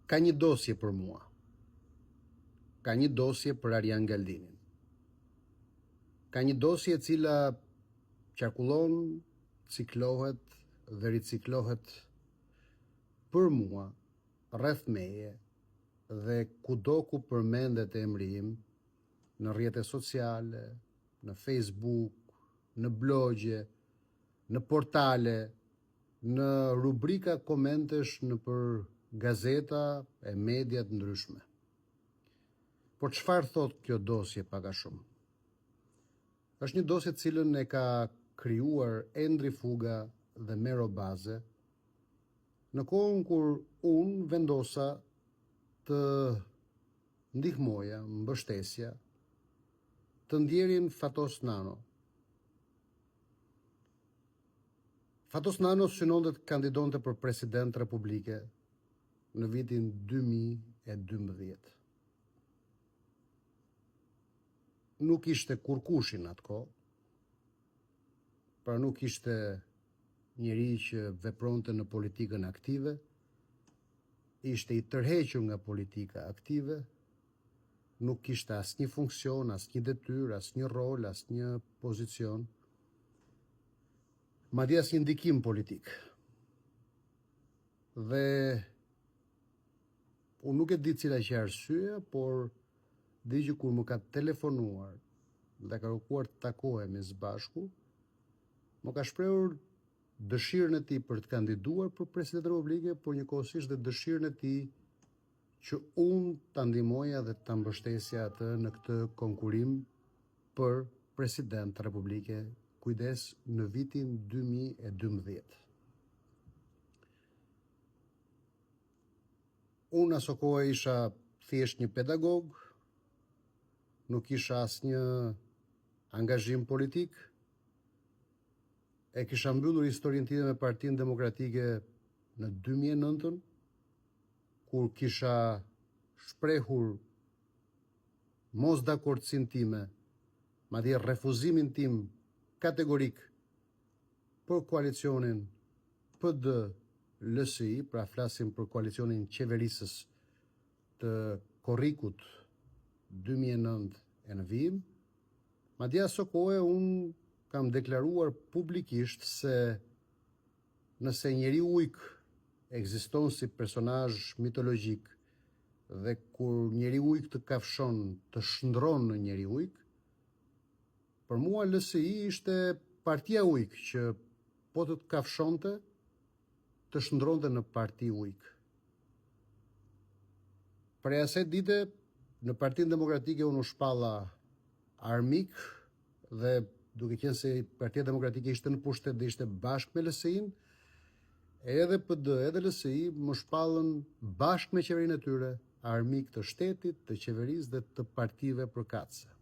Ka një dosje për mua. Ka një dosje për Arian Galdinin. Ka një dosje e cila qarkullon, ciklohet dhe riciklohet për mua, rreth meje dhe kudo ku përmendet emri im, në rrjete sociale, në Facebook, në blogje, në portale, në rubrika komentesh nëpër gazeta e media të ndryshme. Por çfarë thotë kjo dosje pak a shumë? Është një dosje të cilën e ka krijuar Endri Fuga dhe Mero Baze në kohën kur unë vendosa të ndihmoja, mbështesja të ndjerin Fatos Nano. Fatos Nano synonte të kandidonte për president republike në vitin 2012. Nuk ishte kurrkushi në atë kohë, pra nuk ishte njeri që vepronte në politikën aktive, ishte i tërhequr nga politika aktive, nuk kishte asnjë funksion, asnjë detyrë, asnjë rol, asnjë pozicion, madje asnjë ndikim politik. Dhe unë nuk e di cila qe arsyeja, por di që kur më ka telefonuar dhe ka kërkuar të takohemi së bashku, më ka shprehur dëshirën e tij për të kandiduar për president republike, por njëkohësisht dhe dëshirën e tij që unë ta ndihmoja dhe ta mbështesja atë në këtë konkurim për president republike, kujdes në vitin 2012. Unë asokohe isha thjesht një pedagog, nuk kisha asnjë angazhim politik, e kisha mbyllur historinë time me Partinë Demokratike në 2009-ën, kur kisha shprehur mosdakordësinë time, madje refuzimin tim kategorik për koalicionin PD LSI, pra flasim për koalicionin qeverisës të korrikut 2009 e në vijim, madje asokohe unë kam deklaruar publikisht se Nëse njeri ujk ekziston si personazh mitologjik dhe kur njeri ujk të kafshon, të shndërron në njeri ujk, për mua LSI ishte partia ujk që po të të kafshonte, të shndërronte në parti ujk. Prej asaj dite, në Partinë Demokratike unë u shpalla armik dhe duke qenë se Partia Demokratike ishte në pushtet dhe ishte bashkë me LSI-n, edhe PD, edhe LSI më shpallën bashkë me qeverinë e tyre armik të shtetit, të qeverisë dhe të partive përkatëse.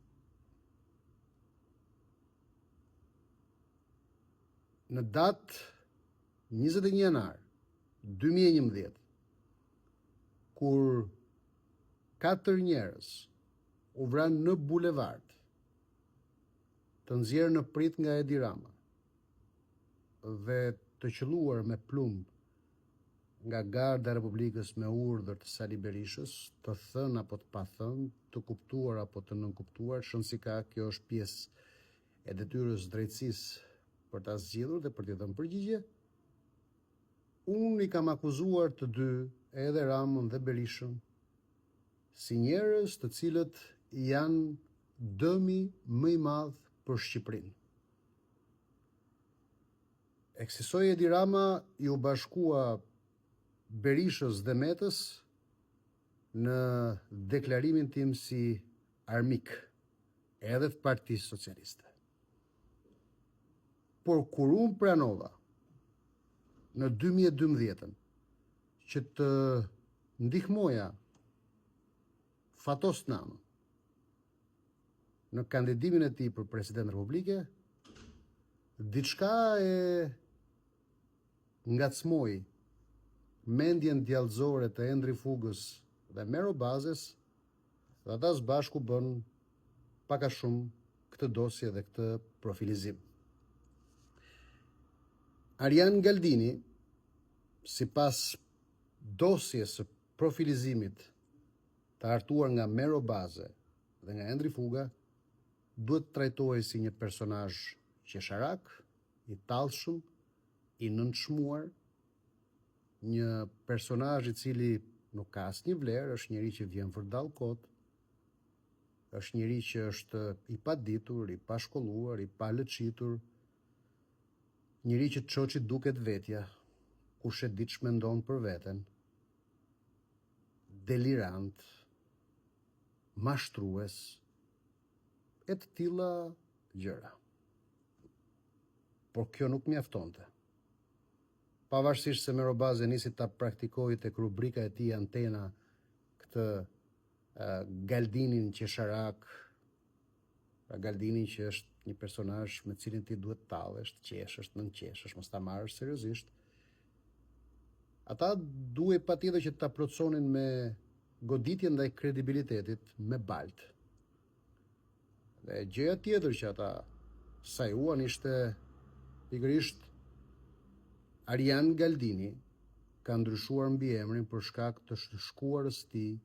Në datë 21 janar 2011, kur katër njerëz u vranë në bulevard, të nxjerrë në pritë nga Edi Rama dhe të qëlluar me plumb nga Garda e Republikës me urdhër të Sali Berishës, të thënë apo të pathënë, të kuptuar apo të nënkuptuar, ç'rëndësi ka, kjo është pjesë e detyrës drejtësisë për ta zgjidhur dhe për t'i dhënë përgjigje. Unë i kam akuzuar të dy, edhe Ramën dhe Berishën, si njerëz të cilët janë dëmi më i madh për Shqipërinë. E kësisoj Edi Rama iu bashkua Berishës dhe Metës në deklarimin tim si armik edhe të Partisë Socialiste. Por kur unë pranova në 2012-ën që të ndihmoja Fatos Nano në kandidimin e tij për president republike, diçka e ngacmoi mendjen djallëzore të Endri Fugës dhe Mero Bazes dhe ata së bashku bënë pak a shumë këtë dosje dhe këtë profilizim. Arian Galdini, sipas dosjes së profilizimit të hartuar nga Mero Baze dhe nga Endri Fuga, duhet të trajtohej si një personazh qesharak, i tallshëm, i nënçmuar, një personazh i cili nuk ka asnjë vlerë, është njeri që vjen vërdallë kot, është njeri që është i paditur, i pashkolluar, i palëçitur, njeri që çoç i duket vetja, kush e di ç'mendon për veten, delirant, mashtrues, e të tilla gjëra. Por kjo nuk mjaftonte. Pavarësisht se Mero Baze nisi ta praktikojë tek rubrika e tij Antena këtë Galdinin qesharak, pra Galdinin që është një personazh me të cilin ti duhet të tallesh, të qeshësh, të nënqeshësh, mos ta marrësh seriozisht. Ata duhej patjetër që ta plotësonin me goditje ndaj kredibilitetit me baltë. Dhe gjëja tjetër që ata sajuan ishte pikërisht Arian Galdini ka ndryshuar mbiemrin për shkak të shkuarës tij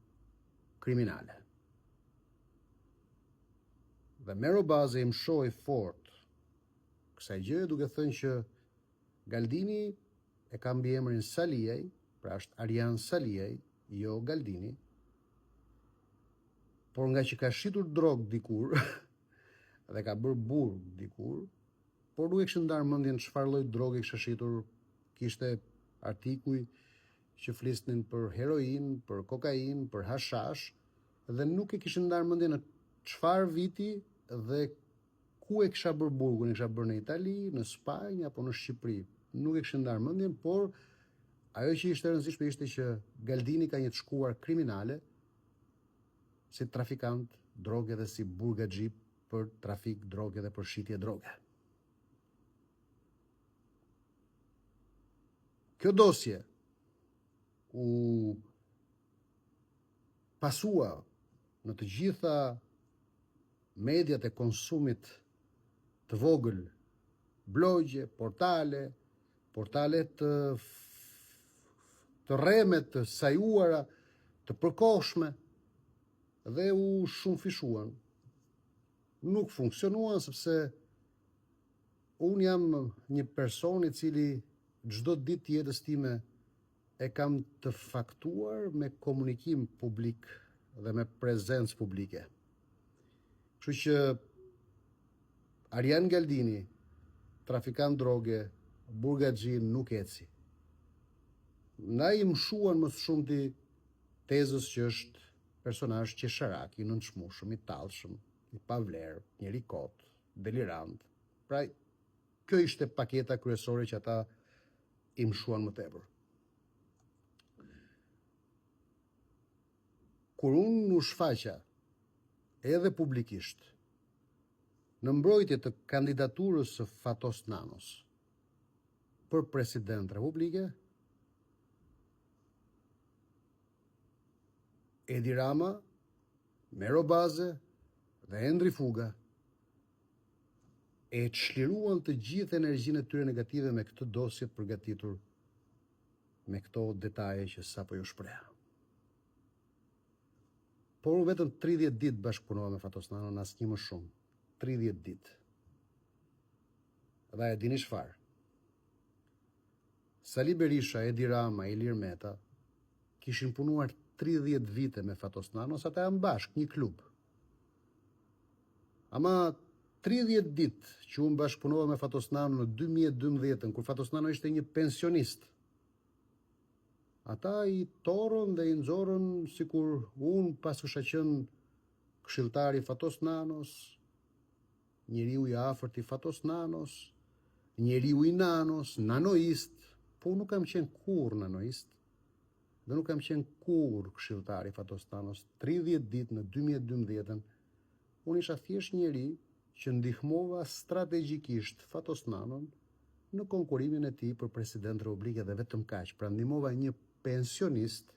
kriminale. Dhe Mero Baze i mëshoi fort kësaj gjëje duke thënë që Galdini e ka mbiemrin Saliaj, pra është Arian Saliaj, jo Galdini, por ngaqë ka shitur drogë dikur dhe ka bërë burg dikur, por nuk e kishin ndarë mendjen çfarë lloj droge kishte shitur, kishte artikuj që flisnin për heroinë, për kokainë, për hashash dhe nuk e kishin ndarë mendjen në çfarë viti dhe ku e kisha bërë burgun, e kisha bërë në Itali, në Spanjë apo në Shqipëri. Nuk e kishin ndarë mendjen, por ajo që ishte e rëndësishme ishte që Galdini ka një të shkuar kriminale si trafikant droge dhe si burgaxhi për trafik droge dhe për shitje droge. Kjo dosje u pasua në të gjitha mediat e konsumit të vogël, blogje, portale, portale të të rreme, të sajuara, të përkohshme dhe u shumëfishuan. Nuk funksionuan sepse unë jam një person i cili çdo ditë të jetës time e kam të faktuar me komunikim publik dhe me prezencë publike. Kështu që Arian Galdini, trafikant droge, burgaxhi nuk eci. Ndaj i mëshuan më së shumti tezës që është personazh qesharak, i nënçmueshëm, i tallshëm, i pavlerë, njeri kot, delirant. Pra, kjo ishte paketa kryesore që ata i mëshuan më tepër. Kur unë u shfaqa edhe publikisht në mbrojtje të kandidaturës së Fatos Nanos për president republike, Edi Rama, Mero Baze dhe Endri Fuga e çliruan të gjithë energjinë e tyre negative me këtë dosje të përgatitur me këto detaje që sapo ju shpreha. Por unë vetëm 30 ditë bashkëpunova me Fatos Nanon, asnjë më shumë. 30 ditë. Dhe e dini çfarë? Sali Berisha, Edi Rama, Ilir Meta kishin punuar 30 vite me Fatos Nanon, se ata janë bashkë, një klub. Ama 30 ditë që unë bashkëpunova me Fatos Nanon në 2012-ën, kur Fatos Nano ishte një pensionist, ata i torrën dhe i nxorën sikur unë paskësha qenë këshilltari i Fatos Nanos, njeriu i afërt i Fatos Nanos, njeriu i Nanos, nanoist, po unë nuk kam qenë kurrë nanoist, dhe nuk kam qenë kurrë këshilltar i Fatos Nanos, 30 ditë në 2012-ën, unë isha thjesht njeri që ndihmova strategjikisht Fatos Nanon në konkurimin e tij për president republike dhe vetëm kaq, pra ndihmova një pensionist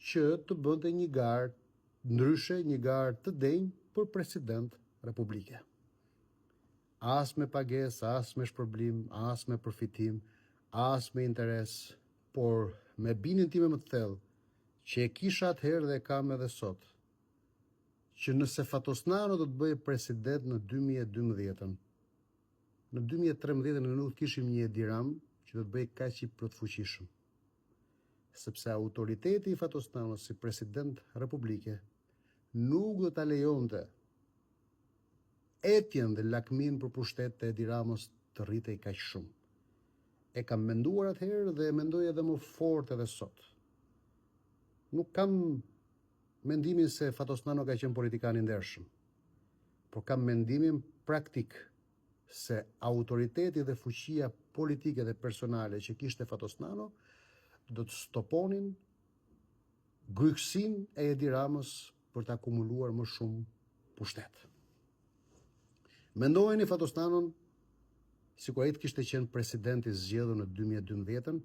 që të bënte një garë ndryshe, një garë të denjë për president republike. As me pagesë, as me shpërblim, as me përfitim, as me interes, por me bindjen time më të thellë. Që e kisha atëherë dhe e kam edhe sot. Që nëse Fatos Nano do të bëhej president në 2012-ën, në 2013-ën ne nuk kishim një Edi Ramë që do të bëhej kaq i plotfuqishëm. Sepse autoriteti i Fatos Nanos si president republike nuk do ta lejonte etjen dhe lakminë për pushtet të Edi Ramës të rritej kaq shumë. E kam menduar atëherë dhe e mendoj edhe më fort edhe sot. Nuk kam mendimin se Fatos Nano ka qenë politikan i ndershëm, por kam mendimin praktik se autoriteti dhe fuqia politike dhe personale që kishte Fatos Nano do të stoponin grykësinë e Edi Ramës për të akumuluar më shumë pushtet. Mendojeni Fatos Nanon sikur ai të kishte qenë president i zgjedhur në 2012-ën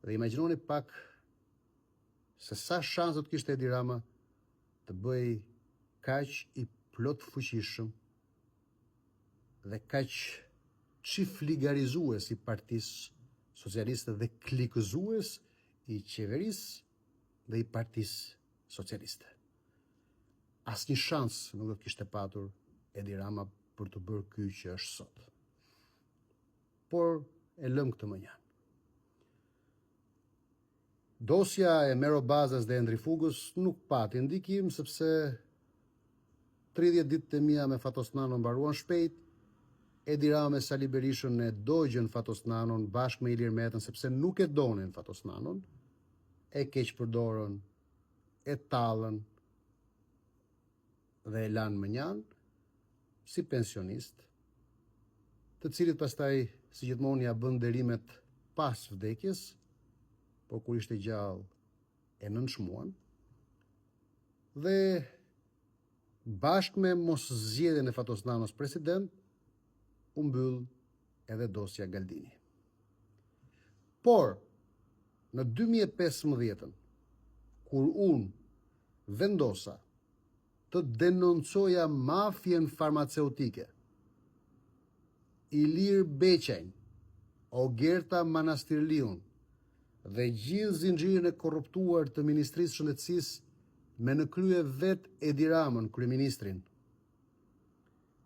dhe imagjinoni pak se sa shans do të kishte Edi Rama të bëhej kaq i plotfuqishëm dhe kaq çifligarizues i Partisë Socialiste dhe klikëzues i qeverisë dhe i Partisë Socialiste. Asnjë shans nuk do të kishte patur Edi Rama për t'u bërë ky që është sot. Por e lëmë këtë mënjanë. Dosja e Mero Bazes dhe Endri Fugës nuk pati ndikim sepse 30 ditët e mia me Fatos Nanon mbaruan shpejt. Edi Rama e Sali Berishën e dogjën Fatos Nanon bashkë me Ilir Metën sepse nuk e donin Fatos Nanon. E keqpërdorën, e tallën dhe e lanë mënjanë si pensionist, të cilit pastaj si gjithmonë ia bënë nderimet pas vdekjes, por kur ishte gjallë e nënçmuan. Dhe bashkë me moszgjedhjen e Fatos Nanos president, u mbyll edhe dosja Galdini. Por, në 2015-ën, kur unë vendosa të denoncoja mafien farmaceutike, Ilir Beqajn, Ogerta Manastirliun dhe gjithë zinxhirin e korruptuar të Ministrisë së Shëndetësisë me në krye vetë Edi Ramën, kryeministrin.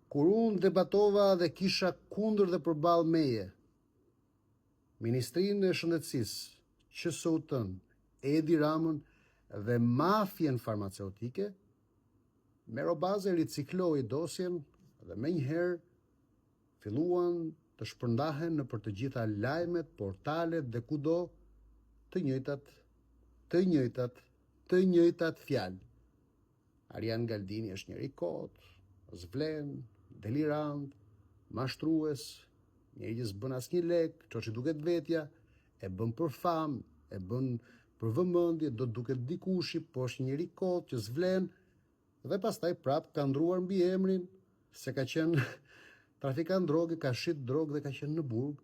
Kur unë debatova dhe kisha kundër dhe përballë meje Ministrinë e Shëndetësisë, QSUT-n, Edi Ramën dhe mafien farmaceutike, Mero Baze ricikloi dosjen dhe menjëherë filluan të shpërndahen nëpër të gjitha lajmet, portalet dhe kudo të njëjtat, të njëjtat, të njëjtat fjalë. Arian Galdini është njeri i kotë, s'vlen, delirant, mashtrues, njeri që s'bën asnjë lek, çoç i duket vetja, e bën për famë, e bën për vëmendje, do duket dikushi, po është njeri i kotë që s'vlen, dhe pastaj prapë ka ndruar mbiemrin, se ka qenë trafikant droge, ka shit drogë dhe ka qenë në burg,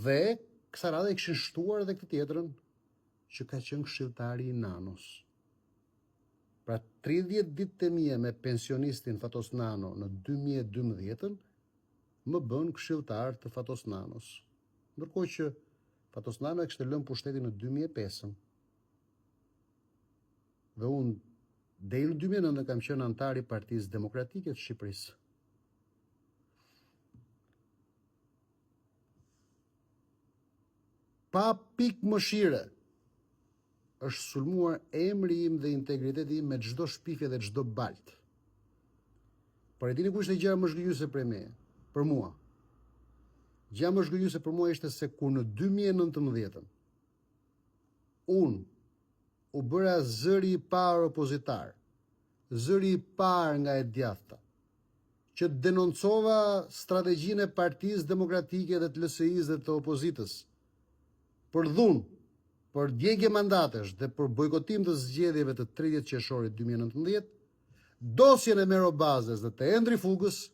dhe kësaj radhe i kishin shtuar edhe këtë tjetrën, që ka qenë këshilltari i Nanos. Pra 30 ditët e mia me pensionistin Fatos Nano në 2012-ën më bënë këshilltar të Fatos Nanos. Ndërkohë që Fatos Nano e kishte lënë pushtetin në 2005-ën. Dhe unë deri në 2009 kam qenë anëtar i Partisë Demokratike të Shqipërisë. Pa pikë mëshire është sulmuar emri im dhe integriteti im me çdo shpifje dhe çdo baltë. Por e dini ku ishte gjëja më zhgënjyese për meje, për mua. Gjëja më zhgënjyese për mua ishte se kur në 2019-ën unë u bëra zëri i parë opozitar, zëri i parë nga e djathta, që denoncova strategjinë e Partisë Demokratike dhe të LSI-së dhe të opozitës për dhunë, për djegie mandatesh dhe për bojkotim të zgjedhjeve të 30 qershorit 2019, dosjen e Mero Bazes dhe të Endri Fugës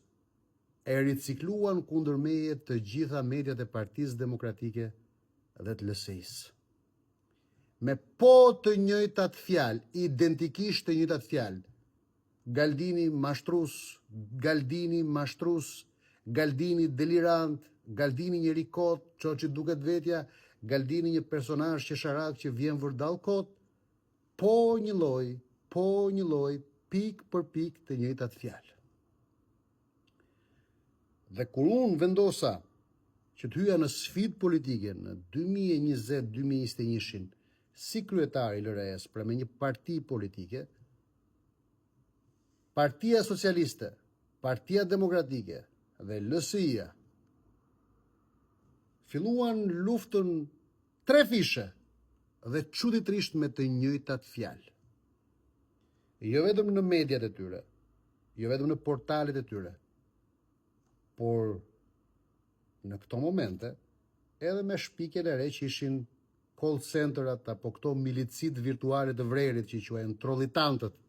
e ricikluan kundër meje të gjitha mediat e Partisë Demokratike dhe të LSI-së. Me po të njëjtat fjalë, identikisht të njëjtat fjalë, Galdini mashtrus, Galdini mashtrus, Galdini delirant, Galdini njeri i kotë, çoç i duket vetja, Galdini një personazh qesharak që vjen vërdallë kot. Po njëlloj, po njëlloj, pikë për pikë të njëjtat fjalë. Dhe kur unë vendosa që të hyja në sfidë politike në 2020-2021-shin si kryetar i LRE-së, pra me një parti politike, Partia Socialiste, Partia Demokratike dhe LSI-ja filluan luftën trefishe dhe çuditërisht me të njëjtat fjalë. Jo vetëm në mediat e tyre, jo vetëm në portalet e tyre, por në këto momente edhe me shpikjen e re që ishin call centerat apo këto milicitë virtuale të vrerit që i quajnë trollitantët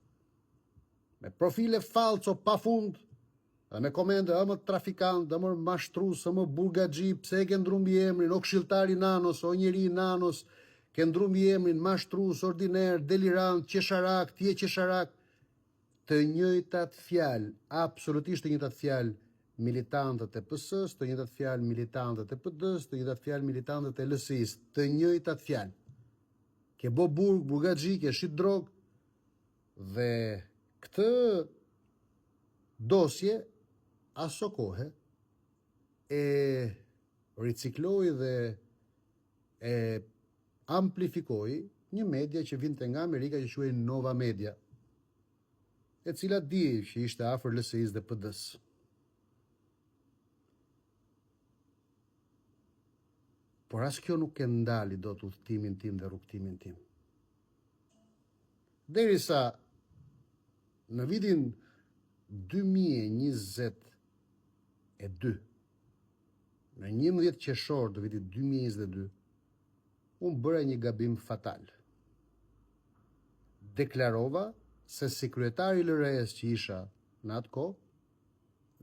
me profile fallco pa fund dhe me komente ë më trafikant, ë më mashtrus, ë më burgaxhi, pse e ke ndru mbiemrin, o këshilltar i Nanos, o njeri i Nanos, ke ndru mbiemrin, mashtrus, ordiner, delirant, qesharak, ti je qesharak. Të njëjtat fjalë, absolutisht të njëjtat fjalë militantët e PS-së, të njëjtat fjalë militantët e PD-së, të njëjtat fjalë militantët e LSI-së, të njëjtat fjalë. Ke bo burg, burgaxhi, ke shit drogë dhe këtë dosje asokohe e ricikloi dhe e amplifikoi një media që vinte nga Amerika që quhej Nova Media, e cila dihej që ishte afër LSI-së dhe PD-së. Por as kjo nuk e ndali dot udhëtimin tim dhe rrugëtimin tim. Derisa në vitin 2022, në 11 qershor të vitit 2022, unë bëra një gabim fatal. Deklarova se si kryetar i LRE-së që isha në atë kohë,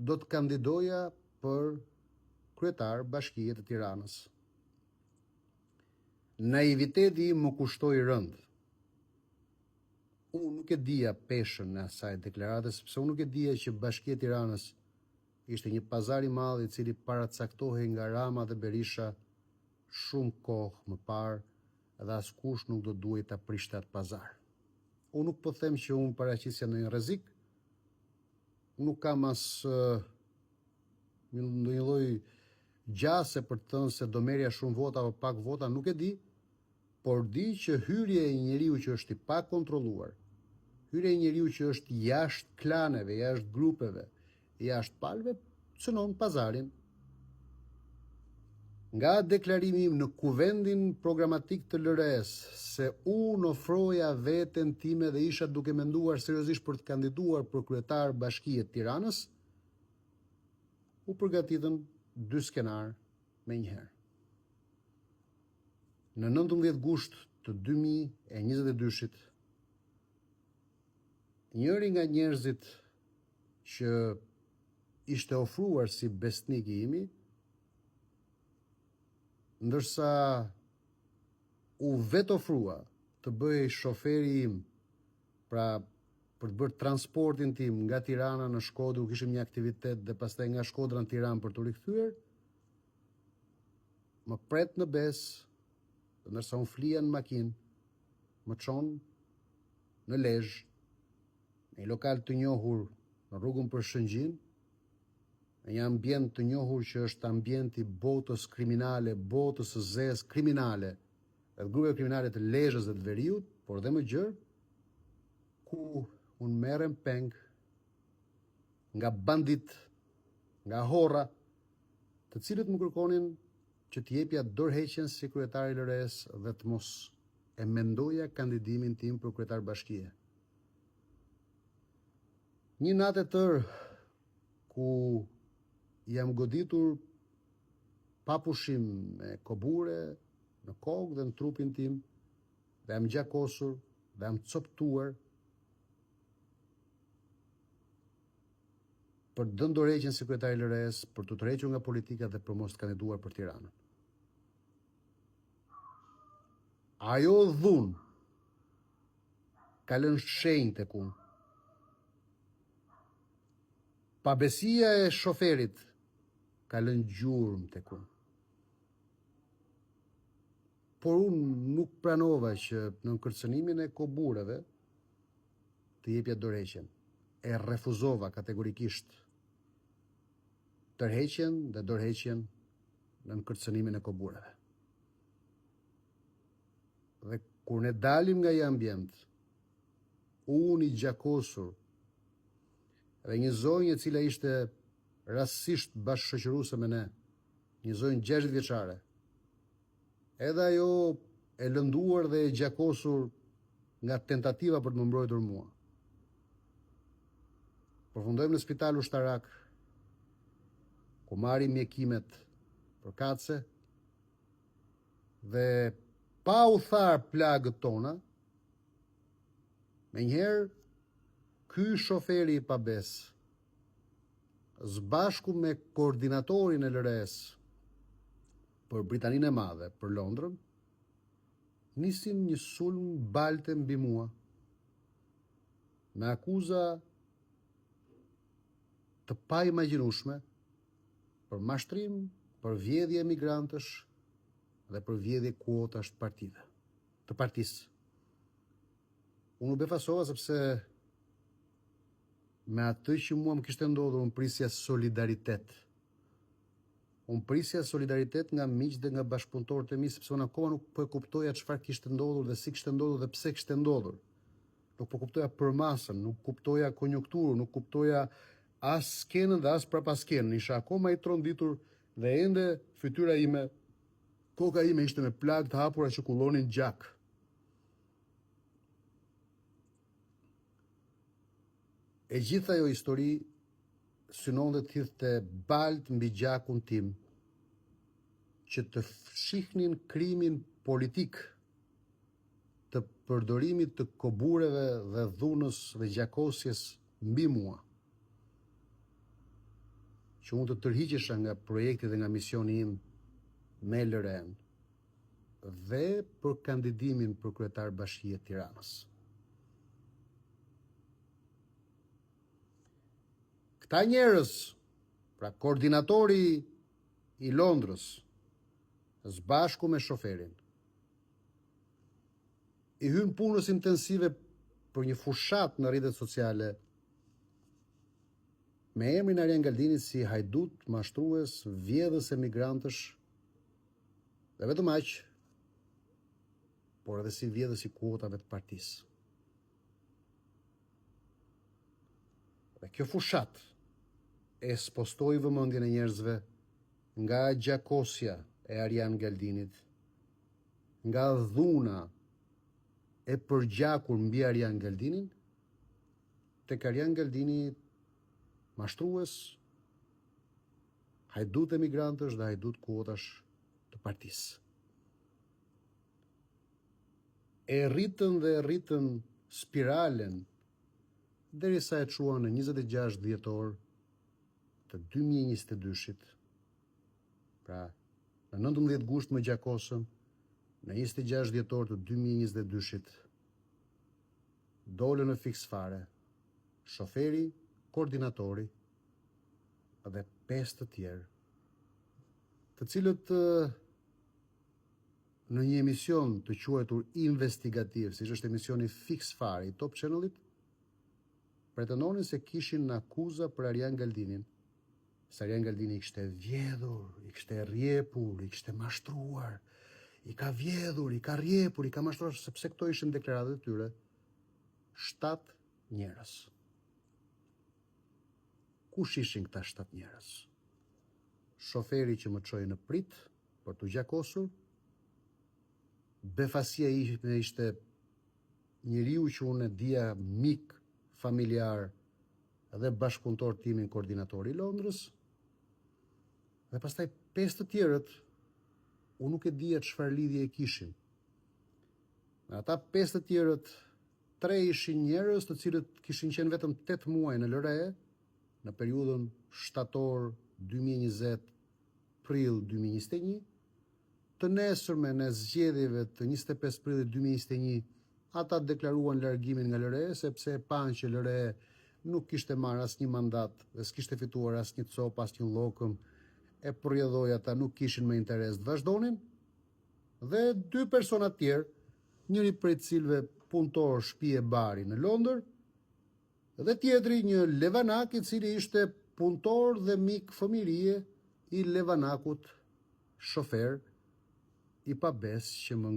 do të kandidoja për kryetar bashkie të Tiranës. Naiviteti im më kushtoi rëndë. Unë nuk e dija peshën e asaj deklarate, sepse unë nuk e dija që Bashkia e Tiranës ishte një pazar i madh i cili paracaktohej nga Rama dhe Berisha shumë kohë më parë dhe askush nuk do duhej ta prishte atë pazar. Unë nuk po them që unë paraqisja ndonjë rrezik, nuk kam as ndonjë lloj gjase për të thënë se do merrja shumë vota apo pak vota, nuk e di, por di që hyrja e një njeriu që është i pakontrolluar, hyrja e një njeriu që është jashtë klaneve, jashtë grupeve, jashtë palëve, cënon pazarin. Nga deklarimi im në kuvendin programatik të LRE-së se unë ofroja veten time dhe isha duke menduar seriozisht për të kandiduar për kryetar bashkie të Tiranës, u përgatitën dy skenarë menjëherë. Në 19 gusht të 2022-shit, njëri nga njerëzit që ishte ofruar si besnik i imi, ndërsa u vetofrua të bëhej shoferi im, pra për të bërë transportin tim nga Tirana në Shkodër, ku kishim një aktivitet dhe pastaj nga Shkodra në Tiranë për t'u rikthyer, më pret në besë, dhe ndërsa unë flija në makinë, më çon në Lezhë, në një lokal të njohur në rrugën për Shëngjin, në një ambient të njohur që është ambient i botës kriminale, botës së zezë kriminale, dhe të grupeve kriminale të Lezhës dhe të Veriut, por dhe më gjerë, ku unë merrem peng nga banditë, nga horra, të cilët më kërkonin që të jepja dorëheqjen si kryetar i LRE-së dhe të mos e mendoja kandidimin tim për kryetar bashkie. Një natë e tërë ku jam goditur pa pushim me kobure në kokë dhe në trupin tim dhe jam gjakosur dhe jam coptuar për të dhënë dorëheqjen si kryetar i LRE-së, për t'u tërhequr nga politika dhe për mos të kandiduar për Tiranën. Ajo dhunë ka lënë shenjë tek unë. Pabesia e shoferit ka lënë gjurmë tek unë. Por unë nuk pranova që nën kërcënimin e kobureve të jepja dorëheqjen. E refuzova kategorikisht tërheqjen dhe dorëheqjen nën kërcënimin e kobureve. Dhe kur ne dalim nga ai ambient, unë i gjakosur dhe një zonjë e cila ishte rastësisht bashkëshoqëruese me ne, një zonjë 60 vjeçare, edhe ajo e lënduar dhe e gjakosur nga tentativa për të më mbrojtur mua. Përfundojmë në spital ushtarak, ku marrim mjekimet përkatëse, Dhe pa u tharë plagët tona, menjëherë, ky shoferi i pabesë, së bashku me koordinatorin e LRE-së për Britaninë e Madhe, për Londrën, nisin një sulm balte mbi mua, me akuza të paimagjinueshme për mashtrim, për vjedhje emigrantësh dhe për vjedhje kuotash të partive, të partisë. Unë u befasova sepse me atë që mua më kishte ndodhur, unë prisja solidaritet. Unë prisja solidaritet nga miqtë dhe nga bashkëpunëtorët e mi, sepse unë akoma nuk po e kuptoja çfarë kishte ndodhur dhe si kishte ndodhur dhe pse kishte ndodhur. Nuk po kuptoja përmasën, nuk kuptoja konjunkturën, nuk kuptoja as skenën dhe as prapaskenën. Isha akoma i tronditur dhe ende fytyra ime, koka ime ishte me plagë të hapura që kullonin gjak. E gjitha ajo histori synonte të hidhte baltë mbi gjakun tim, që të fshihnin krimin politik të përdorimit të kobureve dhe dhunës dhe gjakosjes mbi mua, që unë të tërhiqesha nga projekti dhe nga misioni im me LRE-n dhe për kandidimin për kryetar bashkie të Tiranës. Këta njerëz, pra koordinatori i Londrës, së bashku me shoferin, I hynë punës intensive për një fushatë në rrjetet sociale me emrin Arian Galdinit si hajdut, mashtrues, vjedhës emigrantësh dhe vetëm aq, por edhe si vjedhës i kuotave të partisë. Dhe kjo fushatë e spostoi vëmendjen e njerëzve nga gjakosja e Arian Galdinit, nga dhuna e përgjakur mbi Arian Galdinin, tek Arian Galdini mashtrues, hajdut emigrantësh dhe hajdut kuotash të partisë. E rritën dhe e rritën spiralen derisa e çuan në 26 dhjetor të 2022-shit, pra në 19 gusht më gjakosën, në 26 dhjetor të 2022-shit, dolën në Fiks Fare, shoferi, koordinatori dhe pesë të tjerë, të cilët në një emision të quajtur investigativ, siç është emisioni Fiks Fare i Top Channel-it, pretendonin se kishin akuza për Arian Galdinin, se Arian Galdini i kishte vjedhur, i kishte rrjepur, i kishte mashtruar, i ka vjedhur, i ka rrjepur, i ka mashtruar, sepse këto ishin deklaratat e tyre, 7 njerëz. Kush ishin këta 7 njerëz? Shoferi që më çoi në pritë për t'u gjakosur, befasia ime ishte njeriu që unë e dija mik familjar dhe bashkëpunëtor timin koordinatori i Londrës. Dhe pastaj pesë të tjerët unë nuk e dija çfarë lidhje e kishin. Nga ata pesë të tjerët, tre ishin njerëz të cilët kishin qenë vetëm 8 muaj në LRE në periudhën shtator 2020 prill 2021, Të nesërmen e zgjedhjeve të 25 prillit 2021, ata deklaruan largimin nga LRE sepse e panë që LRE nuk kishte marrë asnjë mandat dhe s'kishte fituar asnjë copë, asnjë llokëm, e për rrjedhojë ata nuk kishin më interes të vazhdonin. Dhe dy persona të tjerë, njëri prej të cilëve punëtor shtëpie bari në Londër, dhe tjetri një levanak i cili ishte punëtor dhe mik fëmijërie i levanakut shofer i pabesë që më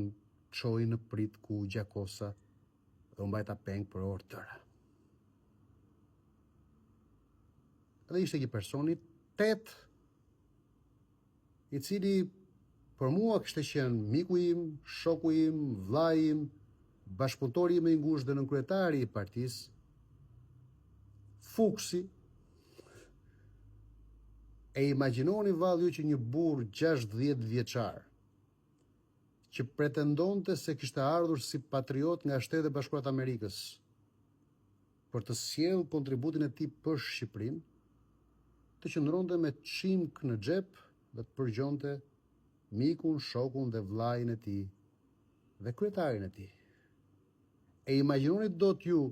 çoi në pritë ku u gjakosa dhe u mbajta peng për orë të tëra. Dhe ishte një person i tetë i cili për mua kishte qenë miku im, shoku im, vëllai im, bashkëpunëtori im më i ngushtë dhe nënkryetari i partisë, Fuksi, e imagjinoni vallë ju që një burrë 60 vjeçar, që pretendonte se kishte ardhur si patriot nga Shtetet e Bashkuara të Amerikës, për të sjellë kontributin e tij për Shqipërinë, të qëndronte me çimkë në xhep dhe të përgjonte mikun, shokun dhe vëllain e tij dhe kryetarin e tij. E imagjinoni dot ju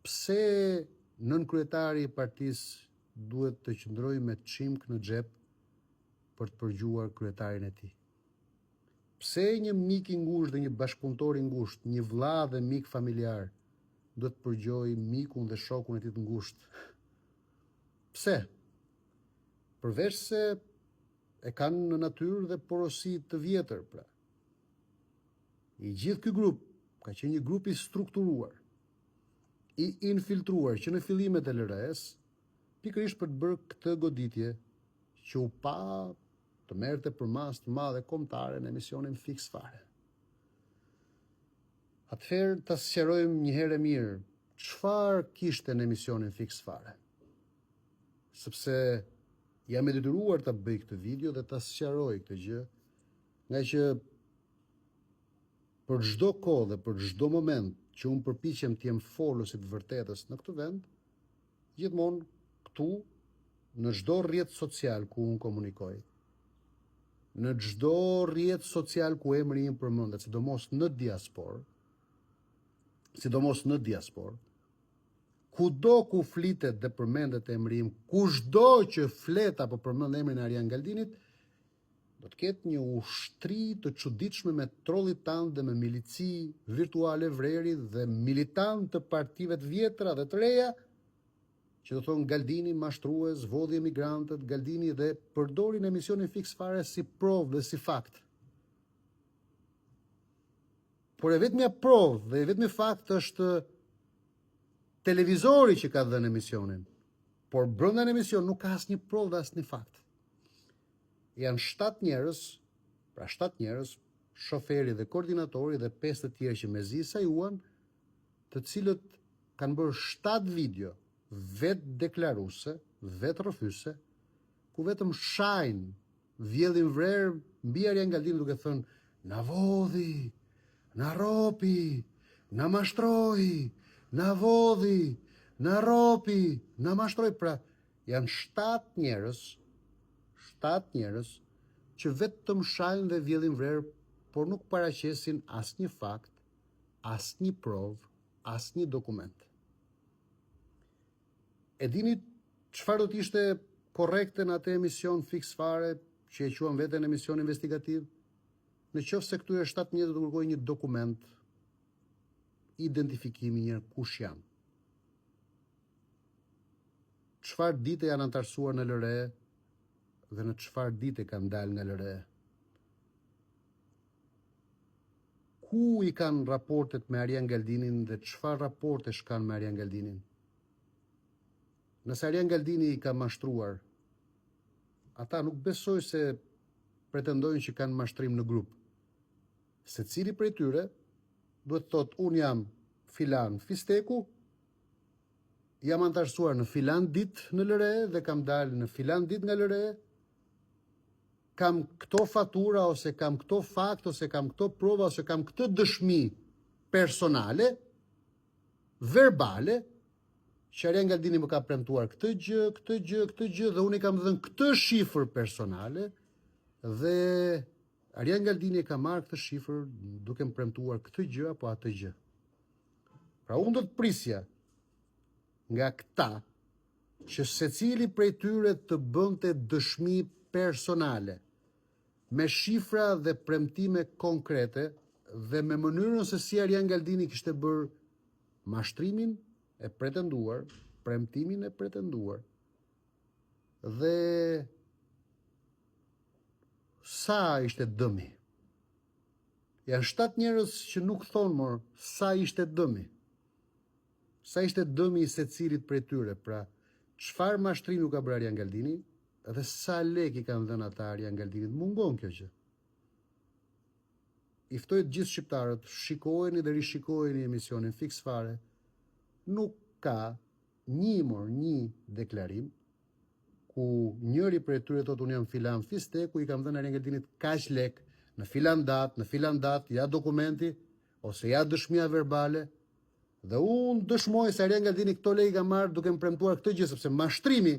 pse nënkryetari i partisë duhet të qëndrojë me çimkë në xhep për të përgjuar kryetarin e tij? Pse një mik i ngushtë dhe një bashkëpunëtor i ngushtë, një vëlla dhe mik familjar, duhet të përgjojë mikun dhe shokun e tij të ngushtë? Pse? Përveç se e kanë në natyrë dhe porosi të vjetër, pra. I gjithë ky grup ka qenë një grup i strukturuar, i infiltruar që në fillimet e LRE-së, pikërisht për të bërë këtë goditje që u pa të merrte përmasë të madhe kombëtare në emisionin Fiks Fare. Atëherë ta sqarojmë një herë e mirë çfarë kishte në emisionin Fiks Fare. Sepse jam i detyruar ta bëj këtë video dhe ta sqaroj këtë gjë, ngaqë për çdo kohë dhe për çdo moment që unë përpiqem të jem folës i të vërtetës në këtë vend, Gjithmonë këtu në çdo rrjet social ku unë komunikoj, në çdo rrjet social ku emri im përmendet, sidomos në diasporë, sidomos në diasporë, kudo ku flitet dhe përmendet emri im, kushdo që flet apo përmend emrin e Arjan Galdinit, do të ketë një ushtri të çuditshme me trollitantë dhe me milici virtuale vreri dhe militantë të partive të vjetra dhe të reja, që do thonë Galdini mashtrues, vodhi emigrantët, Galdini dhe përdorin emisionin Fiks Fare si provë dhe si fakt. Por e vetmja provë dhe i vetmi fakt është televizori që ka dhënë emisionin. Por brenda në emision nuk ka asnjë provë dhe asnjë fakt. Janë 7 njerëz, pra 7 njerëz, shoferi dhe koordinatori dhe 5 të tjerë që mezi sajuan, të cilët kanë bërë 7 video vetëdeklaruese, vetërrëfyese, ku vetëm shajnë, vjellin vrer mbi Arjan Galdinin duke thënë na vodhi, na rropi, na mashtroi, na vodhi, na rropi, na mashtroi. Pra, Janë 7 njerëz, 7 njerëz që vetëm shajnë dhe vjellin vrer, por nuk paraqesin asnjë fakt, asnjë provë, asnjë dokument. E dini çfarë do të ishte korrekte në atë emision Fiks Fare, që e quan veten emision investigativ? Në qoftë se këtyre 7 njerëzve do të kërkojë një dokument identifikimi njëherë kush janë. Çfarë dite janë anëtarësuar në LRE dhe në çfarë dite kanë dalë nga LRE? Ku i kanë raportet me Arjan Galdinin dhe çfarë raportesh kanë me Arjan Galdinin? Nëse Arjan Galdini i ka mashtruar, ata nuk besoj se pretendojnë që kanë mashtrim në grup. Secili prej tyre duhet të thotë unë jam filan fisteku, Jam anëtarësuar në filan ditë në LRE dhe kam dalë në filan ditë nga LRE. Kam këto fatura ose kam këto fakte ose kam këto prova ose kam këtë dëshmi personale, verbale, që Arjan Galdini më ka premtuar këtë gjë, këtë gjë, këtë gjë dhe unë i kam dhënë këtë shifër personale dhe Arjan Galdini e ka marrë këtë shifër duke më premtuar këtë gjë apo atë gjë. Pra unë do të prisja nga këta që secili prej tyre të bënte dëshmi personale. Me shifra dhe premtime konkrete dhe me mënyrën se si Arian Galdini kishte bërë mashtrimin e pretenduar, premtimin e pretenduar dhe sa ishte dëmi. Janë 7 njerëz që nuk thonë mor sa ishte dëmi. Sa ishte dëmi i secilit prej tyre, pra çfarë mashtrimi u ka bërë Arian Galdini dhe sa lekë i kanë dhënë ata Arian Galdinit, mungon kjo gjë. I ftoj të gjithë shqiptarët, shikojeni dhe rishikojeni emisionin Fiks Fare. Nuk ka një mor një deklarim ku njëri prej tyre thotë unë jam filan fisteku, i kam dhënë Arian Galdinit kaq lek në filan datë, në filan datë, ja dokumenti ose ja dëshmia verbale dhe unë dëshmoj se Arian Galdini këto lekë i ka marrë duke më premtuar këtë gjë sepse mashtrimi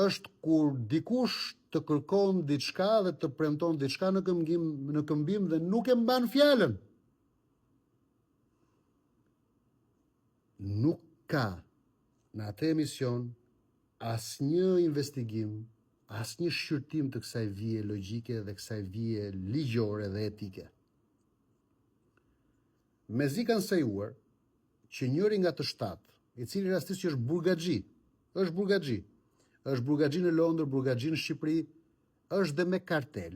është kur dikush të kërkon diçka dhe të premton diçka në këmbim, në këmbim dhe nuk e mban fjalën. Nuk ka në atë emision asnjë investigim, asnjë shqyrtim të kësaj vije logjike dhe kësaj vije ligjore dhe etike. Mezi kanë sajuar që njëri nga të shtatë, i cili rastis që është burgaxhi, është burgaxhi, është burgaxhi në Londër, burgaxhi në Shqipëri, është dhe me kartel.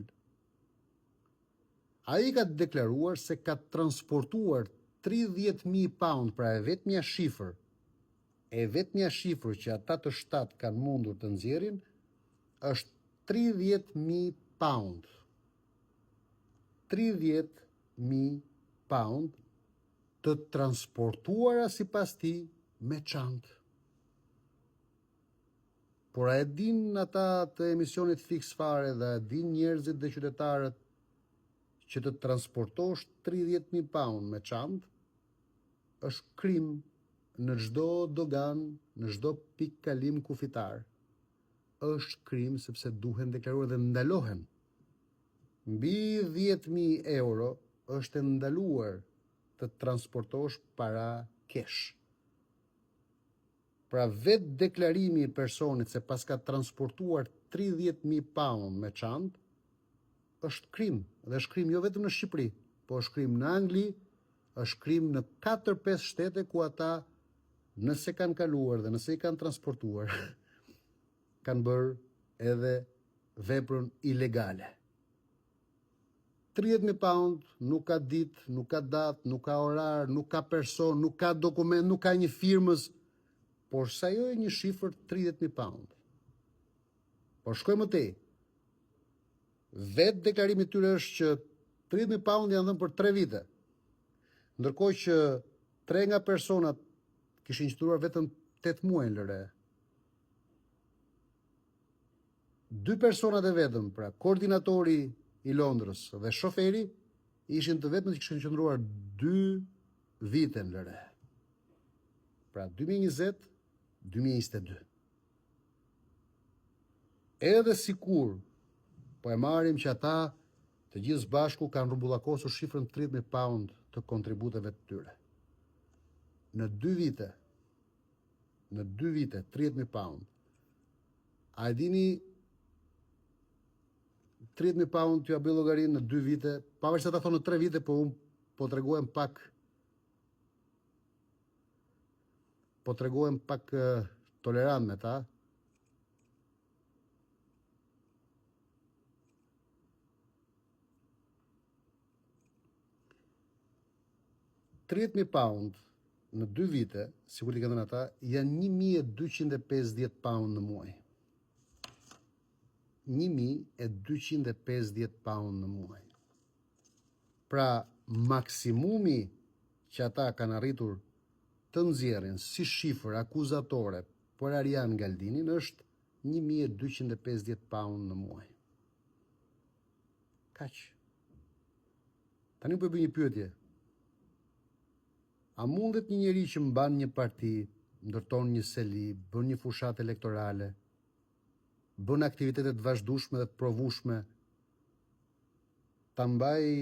Ai ka deklaruar se ka transportuar 30.000 pound, pra e vetmja shifër, e vetmja shifër që ata të shtatë kanë mundur të nxjerrin, është 30.000 pound. 30.000 pound të transportuara sipas tij me çantë. Por a e din ata të emisionit Fiks Fare dhe a e din njerëzit dhe qytetarët që të transportosh 30.000 pound me çantë është krim në çdo doganë, në çdo pikëkalim kufitar. Është krim sepse duhen deklaruar dhe ndalohen. Mbi 10.000 euro është e ndaluar të transportosh para cash. Pra vetë deklarimi i personit se paska transportuar 30.000 pound me çantë është krim dhe është krim jo vetëm në Shqipëri, po është krim në Angli, është krim në 4-5 shtete ku ata nëse kanë kaluar dhe nëse i kanë transportuar, kanë bërë edhe veprën ilegale. 30.000 pound, nuk ka ditë, nuk ka datë, nuk ka orar, nuk ka person, nuk ka dokument, nuk ka një firmës, por sajoi një shifër 30.000 pound. Por shkoj më tej. Vetë deklarimi i tyre është që 30.000 pound janë dhënë për 3 vite. Ndërkohë që tre nga personat kishin qëndruar vetëm 8 muaj në LRE. Dy personat e vetëm, pra koordinatori i Londrës dhe shoferi, ishin të vetmët që kishin qëndruar 2 vite në LRE. Pra 2020, 2022. Edhe sikur po e marrim që ata të gjithë së bashku kanë rrumbullakosur shifrën 30.000 pound të kontributeve të tyre. Në 2 vite, në 2 vite 30.000 pound. A e dini 30.000 pound t'jua bëj llogarinë në 2 vite, pavarësisht ata thonë në 3 vite, po unë po tregohem pak po tregohem pak tolerant me ta. 30.000 pound në 2 vite, sikur t'i kanë dhënë ata, janë 1250 pound në muaj. 1250 pound në muaj. Pra, maksimumi që ata kanë arritur të nxjerrin si shifër akuzatore për Arian Galdinin është 1250 pound në muaj. Kaq. Tani po e bëj një pyetje. A mundet një njeri që mban një parti, ndërton një seli, bën një fushatë elektorale, bën aktivitete të vazhdueshme dhe të provueshme, ta mbajë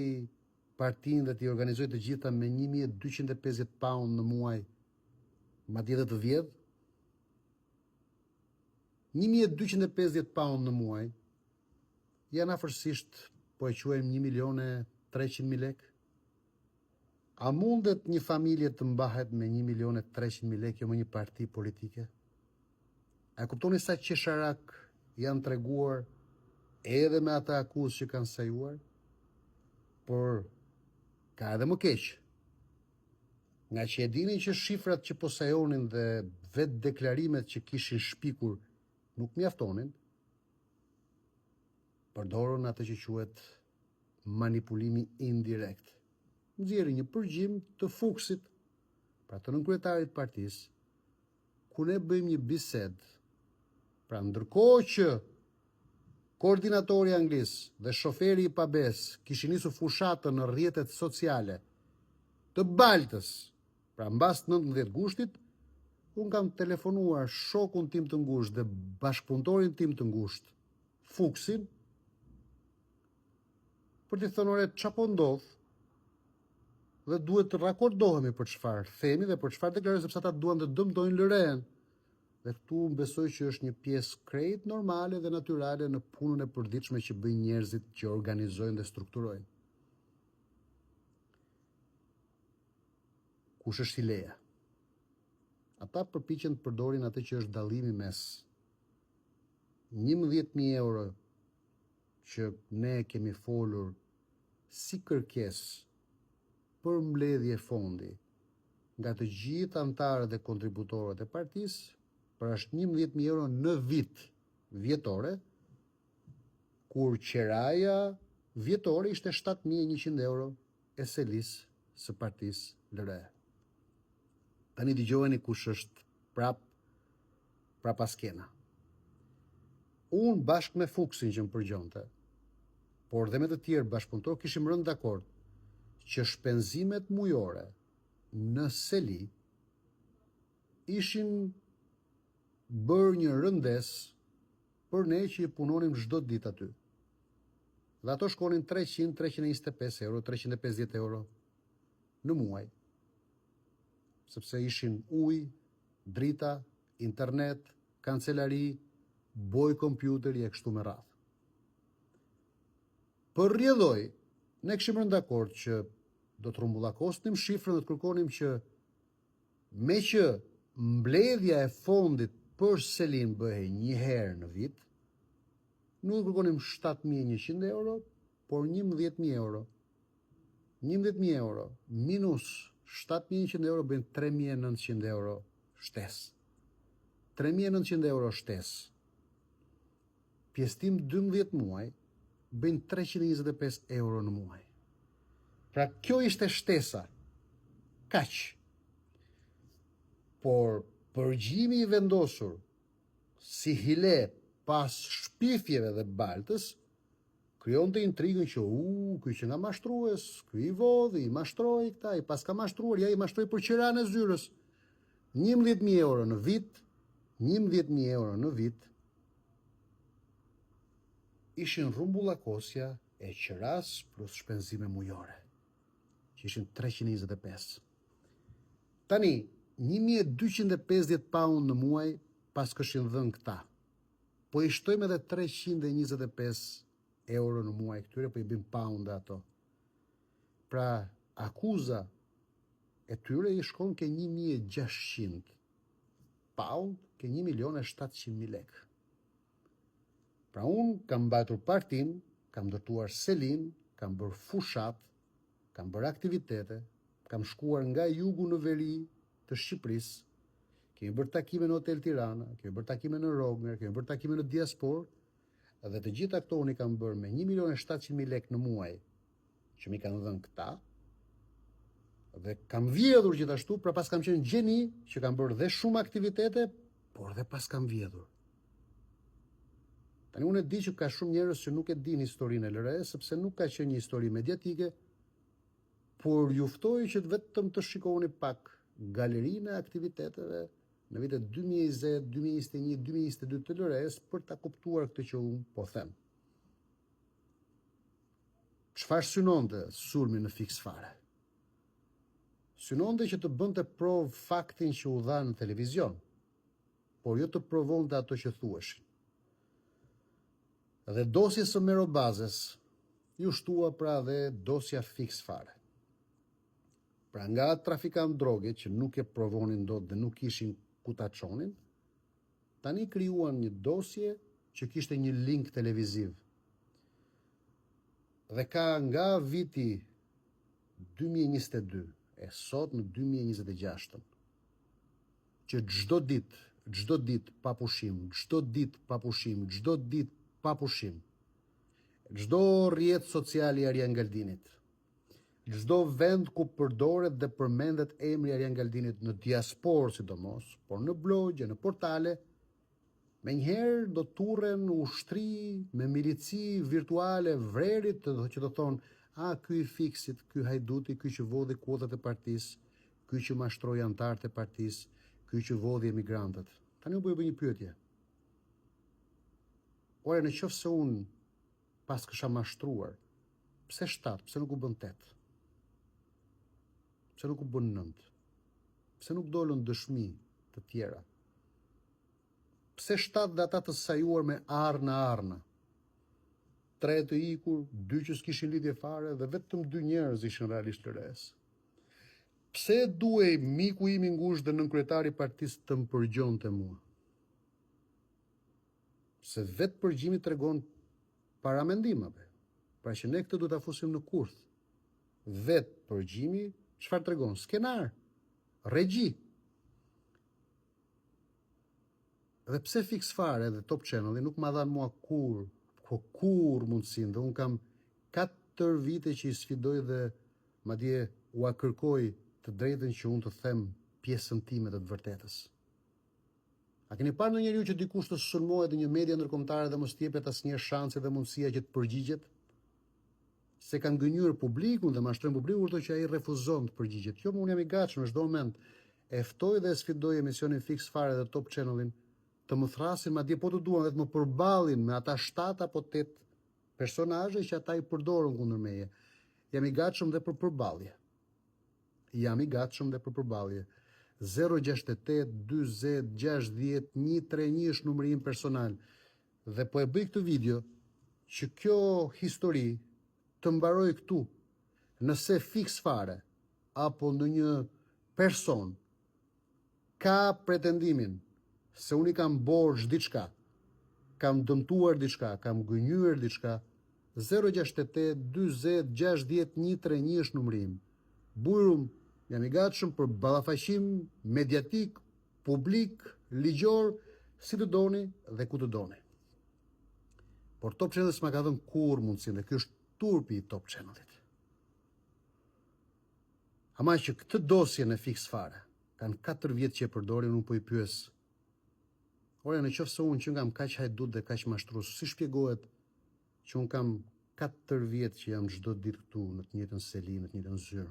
partinë dhe t'i organizojë të gjitha me 1250 pound në muaj, madje edhe të vjedhë? 1250 pound në muaj. Janë afërsisht, po e quajmë 1 milion e 300 mijë lekë. A mundet një familje të mbahet me 1 milion e 300 mijë lekë, jo më një parti politike? A e kuptoni sa qesharak janë treguar edhe me atë akuzë që kanë sajuar? Por ka edhe më keq. Ngaqë e dinin që shifrat që po sajonin dhe vetë deklarimet që kishin shpikur nuk mjaftonin, përdorën atë që quhet manipulimi indirekt. Nxjerrin një përgjim të Fuksit, pra të nënkryetarit të partisë, ku ne bëjmë një bisedë. Pra ndërkohë që koordinatori i Anglisë dhe shoferi i pabesë kishin nisur fushatën në rrjetet sociale të Baltës, pra mbas 19 gushtit, unë kam telefonuar shokun tim të ngushtë dhe bashkëpunëtorin tim të ngushtë, Fuksin, për t'i thënë ore ça po ndodh dhe duhet të rakordohemi për çfarë themi dhe për çfarë deklarojmë sepse ata duan të dëmtojnë LRE-n. Dhe këtu unë besoj që është një pjesë krejt normale dhe natyrale në punën e përditshme që bëjnë njerëzit që organizojnë dhe strukturojnë. Kush është hileja? Ata përpiqen të përdorin atë që është dallimi mes 11.000 euro që ne kemi folur si kërkesë për mbledhje fondi nga të gjithë anëtarët dhe kontributorët e partisë, pra është 11.000 euro në vit vjetore, kur qeraja vjetore ishte 7.100 euro e selisë së partisë LRE. Tani dëgjojeni kush është prap prapaskena. Unë bashkë me Fuksin që më përgjonte, por dhe me të tjerë bashkëpunëtorë kishim rënë dakord që shpenzimet mujore në seli ishin bërë një rëndesë për ne që punonim çdo ditë aty. Dhe ato shkonin 300, 325 euro, 350 euro në muaj. Sepse ishin ujë, drita, internet, kancelari, bojë kompjuteri e kështu me radhë. Për rrjedhojë, ne kishim rënë dakord që do të rrumbullakosnim shifrën dhe të kërkonim që meqë mbledhja e fondit për selinë bëhej një herë në vit, nuk do kërkonim 7100 euro, por 11000 euro. 11000 euro minus 7100 euro bëjnë 3900 euro shtesë. 3900 euro shtesë. Pjesëtim 12 muaj bëjnë 325 euro në muaj. Pra kjo ishte shtesa. Kaq. Por përgjimi i vendosur si hile pas shpifjeve dhe baltës, krijonte intrigën që u, ky qenka mashtrues, ky i vodhi, i mashtroi këta, i paska mashtruar, ja i mashtroi për qiranë e zyrës. 11.000 euro në vit, 11.000 euro në vit, ishin rrumbullakosja e qirasë plus shpenzime mujore, që ishin 325. Tani, 1250 pound në muaj paskëshin dhënë këta. Po i shtojmë edhe 325 euro në muaj këtyre, po i bëjmë pound ato. Pra, akuza e tyre i shkon ke 1600 pound, ke 1 milion e 700 mijë lekë. Pra unë kam mbajtur partinë, kam ndërtuar selinë, kam bërë fushatë, kam bërë aktivitete, kam shkuar nga jugu në veri të Shqipërisë, kemi bërë takime në Hotel Tirana, kemi bërë takime në Rogner, kemi bërë takime në diasporë, dhe të gjitha këto unë i kam bërë me 1 milion e 700 mijë lekë në muaj, që m'i kanë dhënë këta, dhe kam vjedhur gjithashtu, pra paskam qenë gjeni që kam bërë dhe shumë aktivitete, por dhe paskam vjedhur. Tani unë e di që ka shumë njerëz që nuk e dinë historinë e LRE, sepse nuk ka qenë një histori mediatike, por ju ftoj që vetëm të shikoni pak galerinë e aktiviteteve në vitet 2020, 2021, 2022 të LRE-s për ta kuptuar këtë që unë po them. Çfarë synonte sulmi në Fiks Fare? Synonte që të bënte provë faktin që u dha në televizion, por jo të provonte ato që thuheshin. Dhe dosjes së Mero Bazes iu shtua pra dhe dosja Fiks Fare. Pra nga trafikant droge që nuk e provonin dot dhe nuk kishin ku ta çonin, tani krijuan një dosje që kishte një link televiziv. Dhe ka nga viti 2022 e sot në 2026 që çdo ditë, çdo ditë pa pushim, çdo ditë pa pushim, çdo ditë pa pushim, çdo rrjet social i Arjan Galdinit, çdo vend ku përdoret dhe përmendet emri i Arjan Galdinit në diasporë sidomos, por në blogje, në portale, menjëherë do turren ushtri me milici virtuale vrerit që do thonë, a, ky i Fiksit, ky hajduti, ky që vodhi kuotat e partisë, Ky që mashtroi anëtarët e partisë, ky që vodhi emigrantët. Tani unë po ju bëj një pyetje. Ore, në qoftë se unë paskësha mashtruar, pse 7, pse nuk u bën 8? Pse nuk u bën 9? Pse nuk dolën dëshmi të tjera? Pse 7 dhe ata të sajuar me arnë arnë? Tre të ikur, dy që s'kishin lidhje fare dhe vetëm dy njerëz ishin realisht LRS. Pse duhej miku im i ngushtë dhe nënkryetari i partisë të më përgjonte mua? Se vetë përgjimi tregon paramendim apo. Pra që ne këtë duhet ta fusim në kurth. Vetë përgjimi çfarë tregon? Skenar, regji. Dhe pse Fiks Fare dhe Top Channel-i nuk ma dhanë mua kurrë, po kurrë mundësinë dhe unë kam 4 vite që i sfidoj dhe madje ua kërkoj të drejtën që unë të them pjesën time të të vërtetës. A keni parë ndonjëherë ju që dikush të sulmohet në një media ndërkombëtare dhe mos t'i jepet asnjëherë shansi dhe mundësia që të përgjigjet? Se kanë gënjyer publikun dhe mashtrojnë publikun kurdo që ai refuzon të përgjigjet. Jo, unë jam i gatshëm në çdo moment. E ftoj dhe e sfidoj emisionin Fiks Fare dhe Top Channel-in të më thrasin madje po të duan dhe të më përballin me ata 7 apo 8 personazhe që ata i përdorën kundër meje. Jam i gatshëm dhe për përballje. Jam i gatshëm dhe për përballje. 068 40 60 131 është numri im personal. Dhe po e bëj këtë video që kjo histori të mbarojë këtu. Nëse Fiks Fare apo ndonjë person ka pretendimin se unë i kam borxh diçka, kam dëmtuar diçka, kam gënjyer diçka, 068 40 60 131 është numri im. Bujrum, jam i gatshëm për ballafaqim mediatik, publik, ligjor, si të doni dhe ku të doni. Por Top Channel s'ma ka dhënë kurrë mundësinë dhe ky është turpi i Top Channelit. Ama që këtë dosjen e Fiks Fare, kanë 4 vjet që e përdorin, unë po i pyes. Ore, në qoftë se unë qenkam kaq hajdut dhe kaq mashtrues, si shpjegohet që unë kam 4 vjet që jam çdo ditë këtu në të njëjtën seli, në të njëjtën zyrë.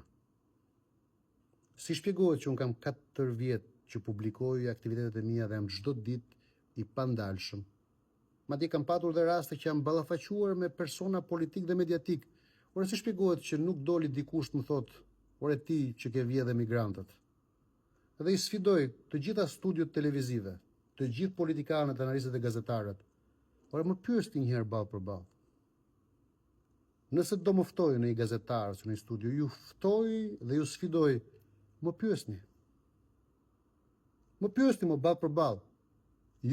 Si shpjegohet që unë kam 4 vjet që publikoj aktivitetet e mia dhe jam çdo ditë i pandalshëm. Madje kam patur dhe raste që jam ballafaquar me persona politik dhe mediatik. Ore si shpjegohet që nuk doli dikush të më thotë, ore ti që ke vjedhë emigrantët. Dhe i sfidoj të gjitha studiot televizive, të gjithë politikanët, analistët dhe gazetarët. Ore më pyesni një herë ballë për ballë. Nëse do më ftojë ndonjë gazetar ose në një studio, ju ftoj dhe ju sfidoj, më pyesni. Më pyesni më ballë për ballë.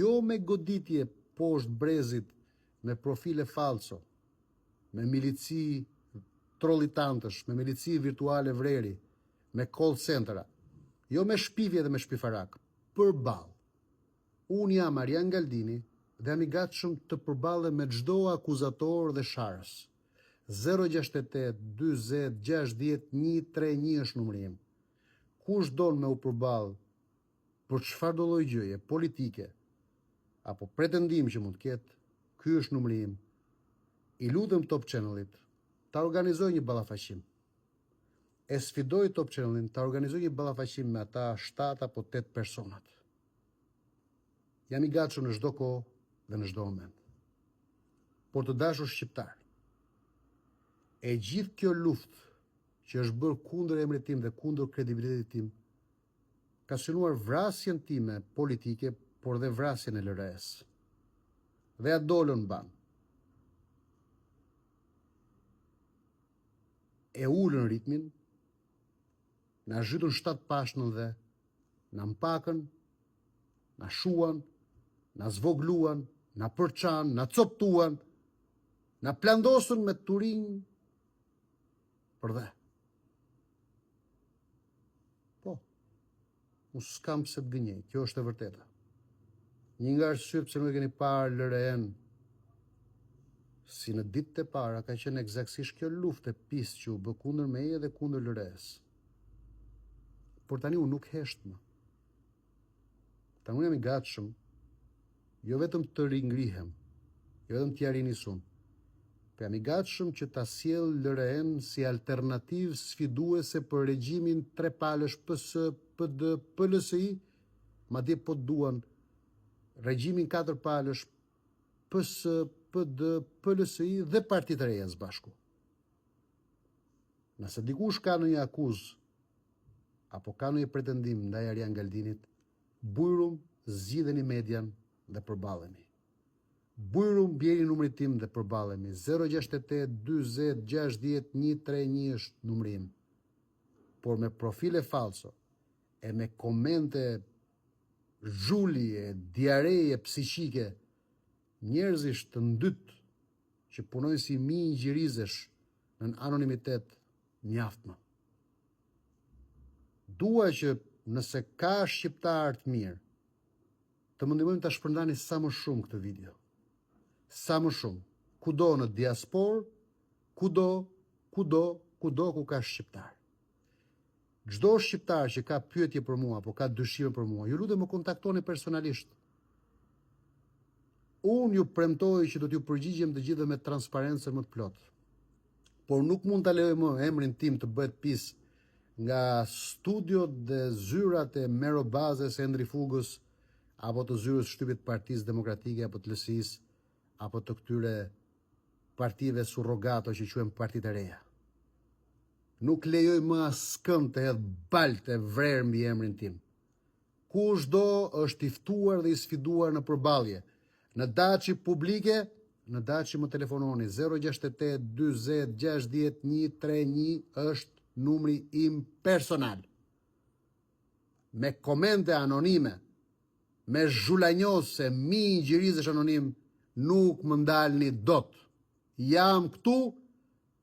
Jo me goditje poshtë brezit, me profile falso, me milici trollitantësh, me milici virtuale vreri, me call centera. Jo me shpifje dhe me shpifarak, përballë. Unë jam Arjan Galdini dhe jam i gatshëm të përballem me çdo akuzator dhe sharës. 068 40 60 131 është numri im. Kush don me u përball për çfarëdo lloj gjëje politike apo pretendim që mund të ketë, ky është numri im. I lutem Top Channel-it ta organizojë një ballafaqim. E sfidoj Top Channel-in ta organizojë një ballafaqim me ata 7 apo 8 personat. Jam i gatshëm në çdo kohë dhe në çdo moment. Por të dashur shqiptar, e gjithë kjo luftë që është bërë kundër emrit tim dhe kundër kredibilitetit tim, ka synuar vrasjen time politike, por dhe vrasjen e LRS. Dhe ja dolën mbanë. E ulën ritmin, na zhytën shtatë pash nën dhe, na mpakën, na shuan, na zvogluan, na përçanë, na coptuan, na plandosën me turinj përdhe. Po, unë s'kam pse të gënjej, kjo është e vërteta. Një nga arsyet pse nuk e keni parë LRE-n si në ditët e para ka qenë ekzaktësisht kjo luftë e pistë që u bë kundër meje dhe kundër LRE-s. Por tani unë nuk hesht më. Tani unë jam i gatshëm jo vetëm të ringrihem, jo vetëm t'ia rinis unë, po jam i gatshëm që ta sjell LRE-n si alternativë sfiduese për regjimin trepalësh PS, PD, PLSI, madje po të duan regjimin katërpalësh PS, PD, PLSI dhe partitë e reja së bashku. Nëse dikush ka ndonjë akuzë apo ka ndonjë pretendim ndaj Arjan Galdinit, bujrum zgjidheni median dhe përballemi. Bujrum bjeri numrit tim dhe përballemi. 068 40 60 131 është numri im. Por me profile falso e me komente zhuli e diareje psiqike njerëzish të ndytë që punojnë si minj gjirizesh nën anonimitet mjaft më. Dua që nëse ka shqiptarë të mirë, të më ndihmojnë ta shpërndani sa më shumë këtë video. Sa më shumë, kudo në diasporë, kudo, kudo, kudo ku ka shqiptarë. Çdo shqiptar që ka pyetje për mua apo ka dyshime për mua, ju lutem më kontaktoni personalisht. Unë ju premtoj që do t'ju përgjigjem të gjithëve me transparencën më të plotë. Por nuk mund ta lejoj më emrin tim të bëhet pis nga studiot dhe zyrat e Mero Bazes, Endri Fugës apo të zyrës shtypit të Partisë Demokratike apo të LSI-së apo të këtyre partive surrogato që quhen partitë e reja. Nuk lejoj më askënd të hedhë baltë e vrer mbi emrin tim. Kushdo është i ftuar dhe i sfiduar në përballje. Në daçi publike, në daçi më telefononi 068 40 60 131 është numri im personal. Me komente anonime, me zhulanjos e minj gjirizësh anonim, nuk më ndalni dot. Jam këtu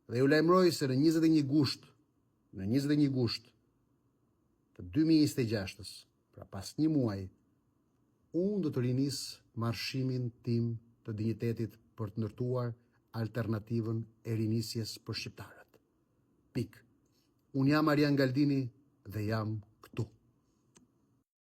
dhe ju lajmëroj se në 21 gusht, në 21 gusht të 2026-ës, pra pas një muaji, unë do të rinis marshimin tim të dinjitetit për të ndërtuar alternativën e rinisjes për shqiptarët. Pikë. Unë jam Arjan Galdini dhe jam këtu.